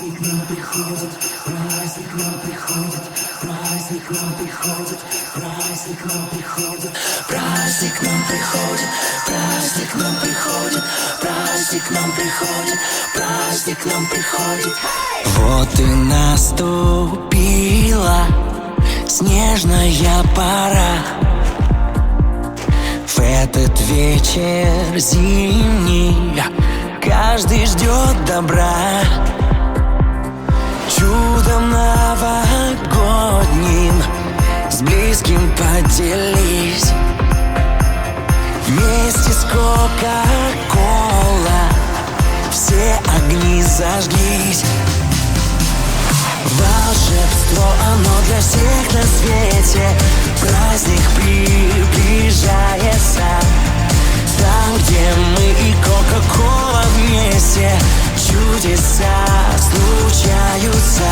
Праздник к нам приходит, праздник к нам приходит, праздник к нам приходит, праздник к нам приходит, праздник к нам приходит, праздник к нам приходит, праздник к нам приходит, праздник к нам приходит. Вот и наступила снежная пора. В этот вечер зимний каждый ждет добра. Чудом новогодним с близким поделись. Вместе с Кока-Кола все огни зажглись. Волшебство, оно для всех на свете. Праздник приближается. Там, где мы и Кока-Кола вместе, чудеса случаются.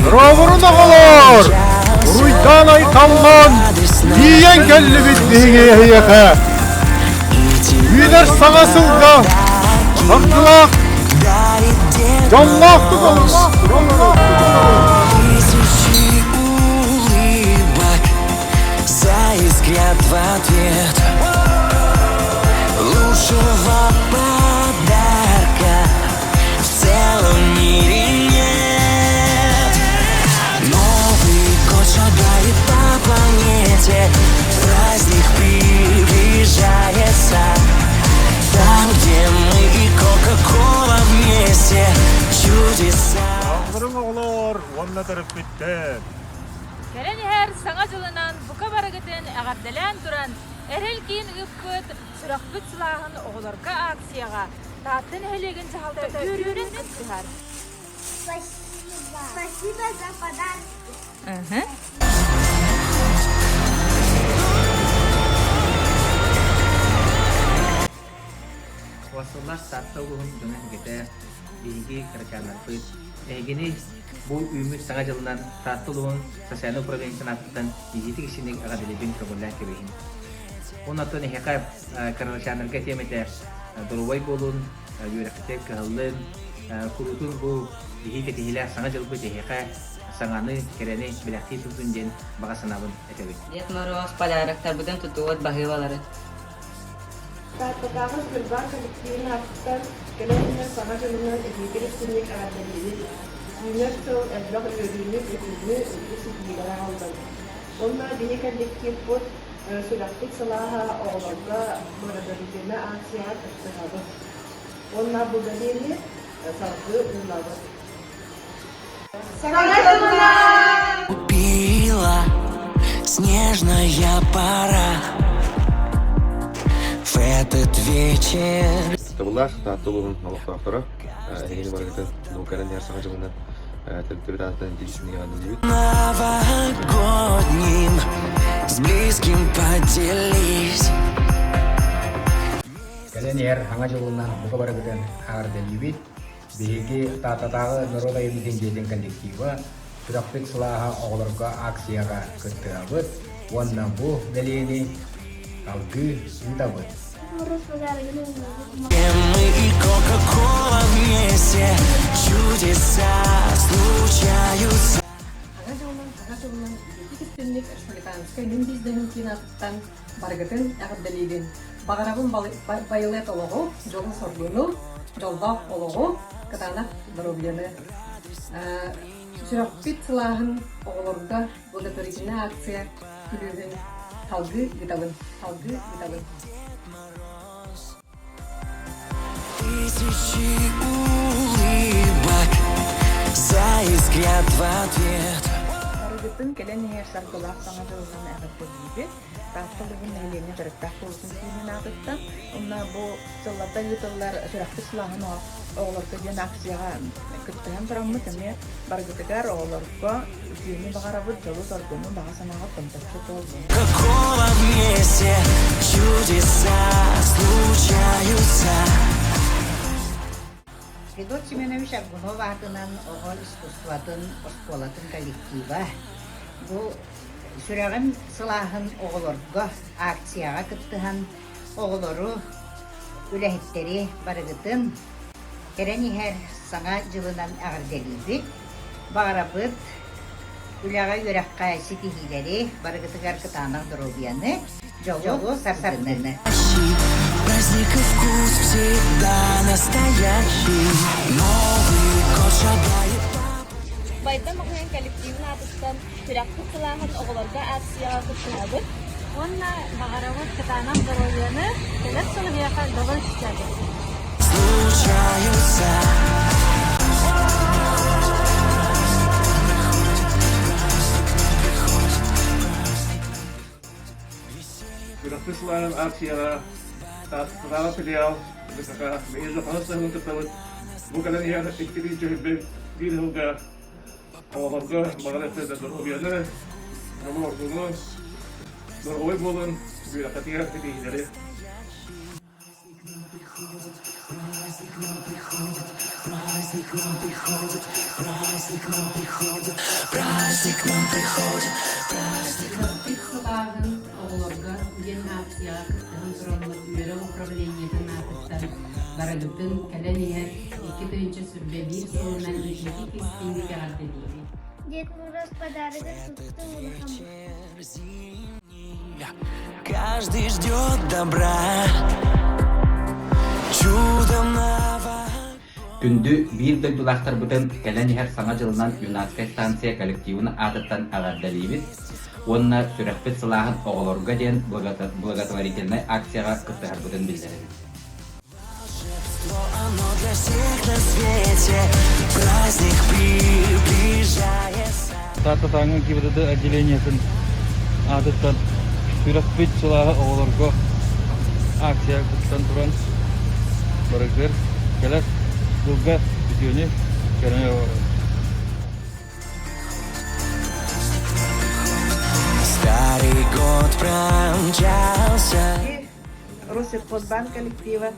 Дорооборун оҕолоор! Уруйдаан айхаллаан, тиийэн кэллибит биһиги эһиэхэ. Үүнэр саҥа сылга саргылаах, дьоллоохтук олорун! Тысячи улыбок заискрят в ответ. Лучшего подарка в целом мире нет. Новый год шагает по планете, праздник приближается. Там, где мы и Кока-Кола вместе, чудеса. Оҕолорум оҕолоор уонна төрөппүттэр. Кэлэн иһэр Саҥа дьылынан бука барыгытын эҕэрдэлээн туран, Эрэл киин ыыппыт Сүрэхпит сылааһын оҕолорго акцияҕа Таатта нэһилиэгин дьаһалтата үөрүүнэн кыттыһар. Спасибо. Спасибо за подарки. Сыллар Таатта улууһун дьоно-сэргэтэ, биһиги кырачааннарбыт, эһигини бу үүммүт Саҥа дьылынан Таатта улууһун социальнай управлениетын аатыттан итиитик истиҥник эҕэрдэлиибин, көҕүлээн кэбиһиҥ. Уонна оттон эһиэхэ кырачааннарга этиэм этэ, доруобай буолун, үөрэххитигэр кыһаллын, куруутун бу биһиги кэтэһиилээх Саҥа дьылбыт эһиэхэ саҥаны, кэрэни бэлэхтии турдун диэн баҕа санаабын этэбин. Дед Мороз подароктарбытын тутуот баһыыбалары. Тааттатааҕы Сбербанк коллективын аатыттан кэлэн иһэр Саҥа дьылынан эһиги истиҥник эҕэрдэлиибит! Үүнэр сыл элбэх үөрүүнү, көтүүнү, үрдүк ситиһиилэри аҕаллын. Уонна биһи коллективпыт Сүрэхпит сылааһа оҕолорго благотворительнай акцияҕа кыттыһабыт. Уонна бу бэлиэни салгыы уунабыт. Саҥа дьылынан! Купила снежная пора в этот вечер. Табыллаах Таатта улууһун олохтоохторо эһигини барыгытын бу кэлэн иһэр Саҥа дьылынан тэрилтэбит аатыттан итии эҕэрдэлиибит. Новогодним с близким поделись. Кэлэн иһэр Саҥа дьылынан бука барыгытын эҕэрдэлиибит. Биһиги Тааттатааҕы норуот айымньытын дьиэтин коллектива Сүрэхпит сылааһа оҕолорго акцияҕа кыттыһабыт уонна бу бэлиэни салгыы ыытабыт. Мы и Кока-Кола вместе, чудеса случаются. Саҥа дьылынан, саҥа дьылынан итиитик истинник республиканскай мин бизнеһим киин барыгытын эҕэрдэлиибин. Баҕарабын байылыат олоҕу, дьолу-соргуну, дьоллоох олоҕу, кытаанах доруобуйаны. Сүрэхпит сылааһын оҕолорго благотворительнай акция күлүүһүн салгыы ыытабын, салгыы ыытабын. Тысячи улыбок заискрят в ответ. Барыгытын кэлэн иһэр саргылаах саҥа дьылынан эҕэрдэлиибит. Таатта улууһун нэһилиэнньэ дьарыктаах буолуутун киинин аатыттан уонна бу сылларда ыытыллар Сүрэхпит сылааһын оҕолорго диэн акцияҕа кыттыһан тураммыт эмиэ барыгытыгар оҕолорго үтүөнү баҕарабыт, дьолу-соргуну, баҕа санааҕыт томточчу туоллун. Кока-кола вместе, чудеса случаются. Федот Семенович Аргунов аатынан оҕо искусствотын оскуолатын коллектива бу Сүрэҕим сылааһын оҕолорго акцияҕа кыттыһан оҕолору, үлэһиттэри барыгытын кэлэн иһэр Саҥа дьылынан эҕэрдэлиибит. Баҕарабыт үлэҕэ үөрэххэ ситиһиилэри, барыгытыгар кытаанах доруобуйаны, дьолу, сарсыҥҥыны. Праздник и вкус всегда настоящий. Новый год шагает Байдам уһуйаан коллективын аатыттан Сүрэхпит сылааһын оҕолорго акцияҕа кыттыһабыт. Уонна баҕарабыт кытаанах доруобуйаны, кэлэр сыл эһиэхэ дьолу үксээтин. Случаются. Сүрэхпит сылааһын акцияҕа Тааттатааҕы филиал ДКК биһиги хаһыс сылын кыттабыт. Бу кэлэн иһэр иккилии дьүһүйбүт биир сылга оҕолорго баҕар өттө доруобуйаны, дьолу-ордуну, доруобай буолун, үөрэххитигэр ситиһиилэри. Праздник к нам приходит, праздник к нам приходит, праздник к нам приходит, праздник к нам приходит, праздник к нам Сылааһын оҕолорго диэн акцияҕа кыттыһан тураммыт үөрэх управлениетын аатыттан барыгытын кэлэн иһэр 2021 сылынан итиитик истиҥник эҕэрдэлиибит. Дед Мороз подарогын тутта улахан Каждый ждет добра, чудом Күндү биир дойдулаахтарбытын кэлэн иһэр Саҥа дьылынан Юнацкай станция коллективын аатыттан эҕэрдэлиибит уонна сүрэхпит сылааһын оҕолорго диэн благотворительнай акцияҕа кыттыһарбытын биллэрэбит. Оно для всех на свете, праздник приближается. Тааттатааҥҥы ГИБДД отделениетын аатыттан сүрэхпит сылааһа оҕолорго акция кыттан туран барыгар кэлэр сылга үтүөнү көрөн олоробут. Старый год промчался. Россельхозбанк коллектива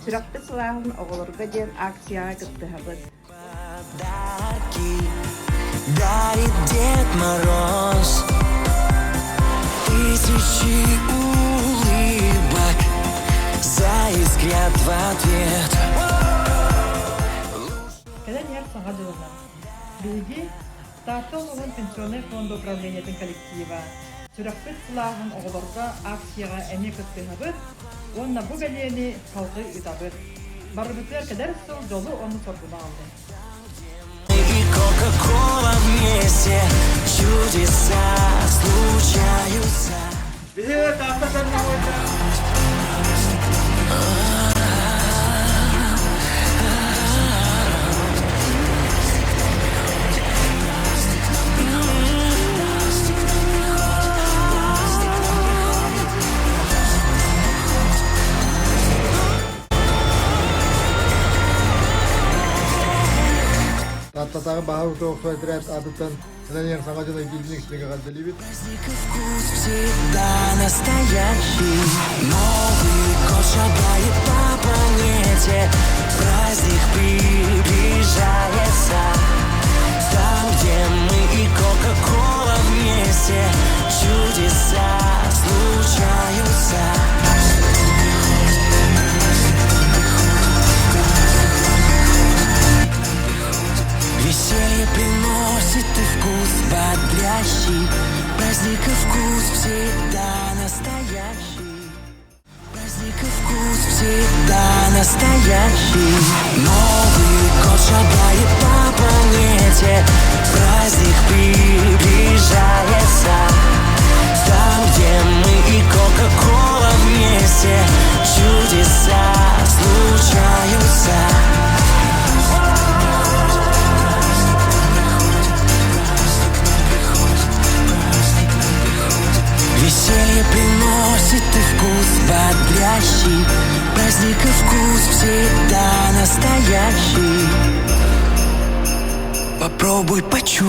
Сүрэхпит сылааһын оҕолорго диэн акцияҕа кыттыһабыт. Подарки дарит Дед Мороз. Тысячи улыбок заискрят в ответ. Кэлэн иһэр Саҥа дьылынан. Биһиги Таатта улууһун пенсионнай фонда управлениетын коллектива Сүрэхпит сылааһын оҕолорго акцияҕа эмиэ кыттыһабыт уонна бу бэлиэни салгыы ыытабыт. Барыбытыгар кэлэр сыл дьолу уонна соргуну аҕаллын. И Кока-Кола вместе чудеса случаются. Биһиги Таатта Тааттатааҕы баһаар утуохсу отряд аатыттан Элен Саҥа дьыл өйдүүрүн истиҥ эҕэрдэлиибит. Вкус всегда настоящий. Новый год шагает по планете. Праздник приближается. Там, где мы и Кока-Кола вместе, чудеса случаются. Веселье приносит и вкус бодрящий. Праздник и вкус всегда настоящий. Праздник и вкус всегда настоящий. Новый год шагает по планете. Праздник приближается. Там, где мы и Кока-Кола вместе, чудеса случаются. Веселье приносит и вкус бодрящий. Праздник и вкус всегда настоящий. Попробуй почувствовать.